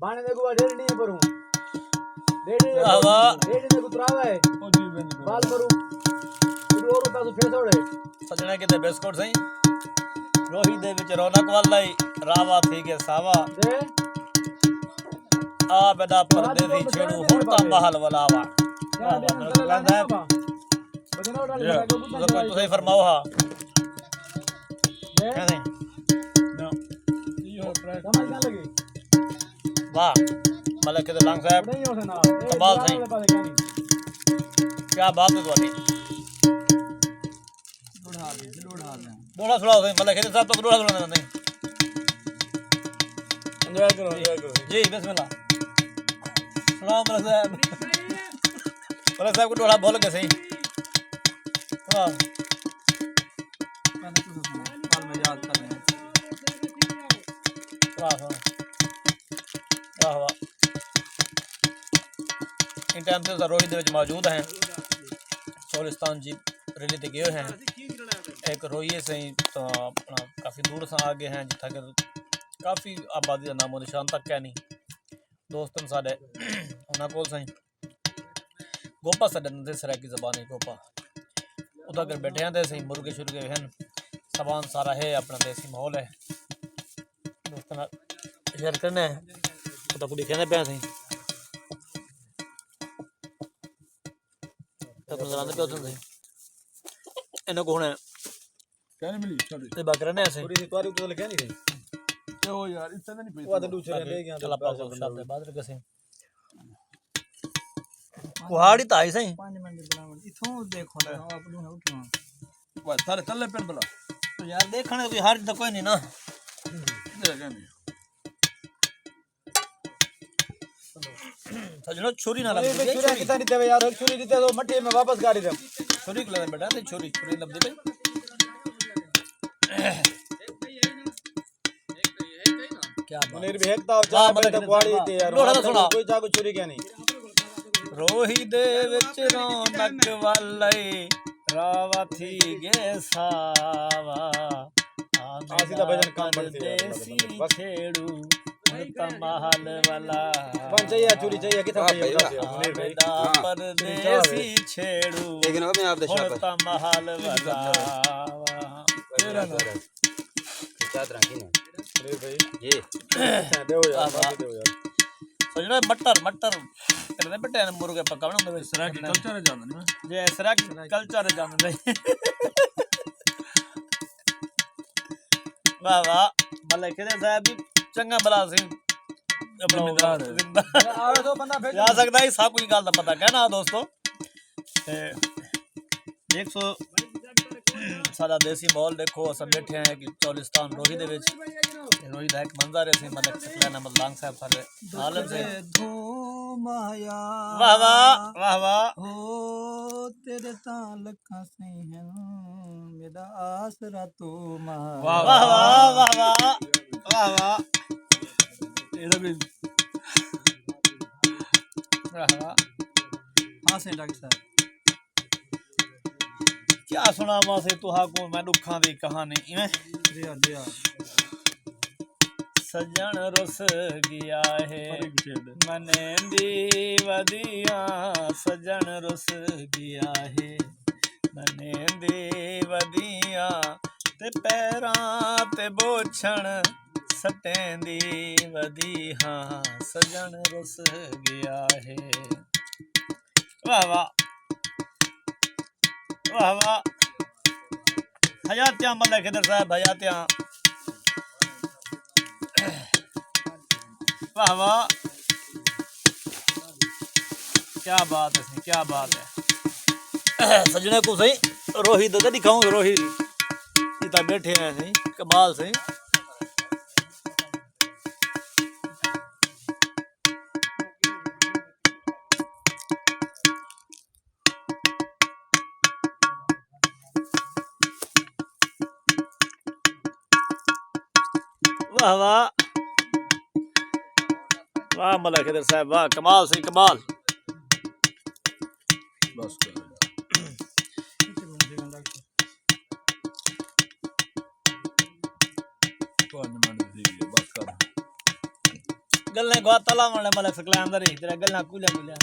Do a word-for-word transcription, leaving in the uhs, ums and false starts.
بانے دے گوا ڈیڑھ نہیں پروں۔ ڈیڑھ نہیں واہ واہ۔ ڈیڑھ نہیں کو تراوا ہے۔ او جی، بن جی۔ بال پروں۔ ایڈو اور پاسو پھر سوڑے۔ سجنا کتے بسکٹ سائیں۔ روہی دے وچ رونق ول آئی، راوا تھی گئے ساوا۔ دے۔ آ بدا پردیسی چھیڑو، ہن تاں محل ولاوا۔ واہ واہ، میرا کو لگدا ہے۔ تساں کوئی، تساں ہی فرماؤ ہا۔ کیا سائیں؟ واہ، ملک کے لانگ صاحب، کمال سائیں۔ کیا بات ہے تہاݙی۔ ݙوہڑا سݨاؤ سائیں، ملک کے صاحب تاں ݙوہڑا سݨاؤ سائیں۔ انجوائے کرو، انجوائے کرو۔ جی، بسم اللہ۔ سلام ملک صاحب۔ ملک صاحب کو ݙوہڑا بھل ڳئے سائیں۔ واہ۔ پہلے تساں سݨاؤ، بعد میں یاد کر لیں۔ واہ واہ۔ واہ واہ۔ ان ٹائم تے اساں روہی دے وچ موجود ہیں۔ چولستان جی ریلی تے ڳئے ہوئے ہیں۔ ایک روہی ہے سائیں تو اپنا کافی دور اساں آ ڳئے ہیں، جتھاں کہ کافی آبادی دا نام و نشان تک کائنی۔ دوست ہن ساݙے، انہاں کول سائیں۔ گوپا سݙن دے سرائیکی زبان وچ گوپا۔ اتھاں کر ٻیٹھے ہیں تے سائیں مرغے شرغے ہن۔ سامان سارا ہے، اپنا دیسی ماحول ہے۔ دوستاں نال شیئر کرݨے ہیں۔ اتھاں کو ݙکھیندے پئے سائیں۔ تک نظر آندے پئے سائیں۔ انہاں کو ہݨ کیا نہیں ملی؟ سوری۔ تے بکرا نے ایسے۔ پوری تیاری تو لگا نہیں رہی۔ اے ہو یار، اس طرح نہیں پئی۔ وہ تو دوسرے لے گیا، اللہ پاک بس شاہ تے بعد رکھے سے۔ کوہاڑی تاں آئی سائیں۔ پانچ منٹ بنا، اتھوں دیکھو نا، آپ ݙوہیں اٹھو۔ واہ، سارے تلے پن بلا۔ تو یار، دیکھݨ کوئی حرج تاں کوئی نہیں نا۔ دیکھ نہیں۔ سجنو، چھری نہ لبدی پئی، چھری چھری۔ کتھاں ݙتے وے یار، چھری ݙتے تو مٹی میں واپس کر ݙے۔ چھری کو لے بیٹا، تے چھری، چھری لبدی پئی۔ کیا بات۔ منیر بھی ہک تاں واہ، چار مطلب بندے کہ کوہاڑی تے یار، ݙوہڑا سݨا۔ کوئی جا کو چھری کیا نہیں۔ روہی دے وچ رونق ول آئی، راوا تھی ڳئے ساوا۔ آسی دا بھجن کم بن سی یار، پردیسی مطلب، بس۔ چھیڑو، ہݨ تاں محل ولا۔ بن چاہیے، چھری چاہیے، کتھاں واہ پئی بھائی، ہوسی یار، واہ۔ منیر بھائی۔ ہاں۔ پردیسی چھیڑو، لیکن وہ میں آپ دے ہݨ شاپر۔ تاں محل ولا۔ تیرا نام۔ چادراں کی نے؟ منیر بھائی۔ جی۔ ݙیو یار، واہ، واہ۔ ݙیو یار۔ سجݨو، مٹر، مٹر کݙے بٹے نے مرغے پکاوݨ دے وچ۔ سرائیکی کلچر جاندے نے۔ جی، سرائیکی کلچر جاندے۔ واہ واہ، ملک خضر صاحب بھی چنگا بلا سی۔ ذمہ دار ہے۔ ذمہ دار۔ آوے تو بندہ بھیجو۔ آ سڳدا ہے، سب کچھ ڳالھ دا پتہ کائنا دوستو۔ تے ݙیکھسو، ساݙا دیسی ماحول ݙیکھو، اساں ٻیٹھے ہیں کہ چولستان روہی دے وچ۔ روہی دا ہک منظر ہے، سئیں ملک ثقلین احمد لانگ صاحب ساݙے عالم سے۔ دھوم آیا۔ واہ واہ، واہ واہ۔ ہو تیݙے تاں لکھاں سئیں ہن، میݙا آسرا توں مایا۔ واہ واہ، واہ واہ، واہ واہ۔ اے دا بھی۔ واہ واہ۔ ہاں سئیں ڈاکٹر صاحب۔ کیا سݨاواں سئیں تہاکوں میں ݙکھاں دی کہانی، ایویں؟ جی ہاں، جی ہاں۔ سڄݨ رُس ڳیا ہے، منیندی ودیاں، سڄݨ رُس ڳیا ہے، منیندی ودیاں، تے پیراں تے بوچھݨ سٹیندی ودی ہاں، سڄݨ رُس ڳیا ہے۔ واہ واہ۔ واہ واہ۔ حیاتیاں ملک خضر صاحب، حیاتیاں۔ واہ واہ۔ کیا بات ہے، کیا بات ہے۔ سڄݨے کوں سئیں روہی دا ݙکھاؤں، روہی۔ اتھاں ٻیٹھے ہیں سئیں، کمال سئیں۔ واہ واہ۔ واہ ملک خضر صاحب، واہ، کمال سئیں، کمال۔ بس کر۔ پانچ منٹ تھی ڳئے، بس کر۔ گلیں گوا تلا ملے ملک سکلان دا رہی، تیرا گلاں کولیا کولیا۔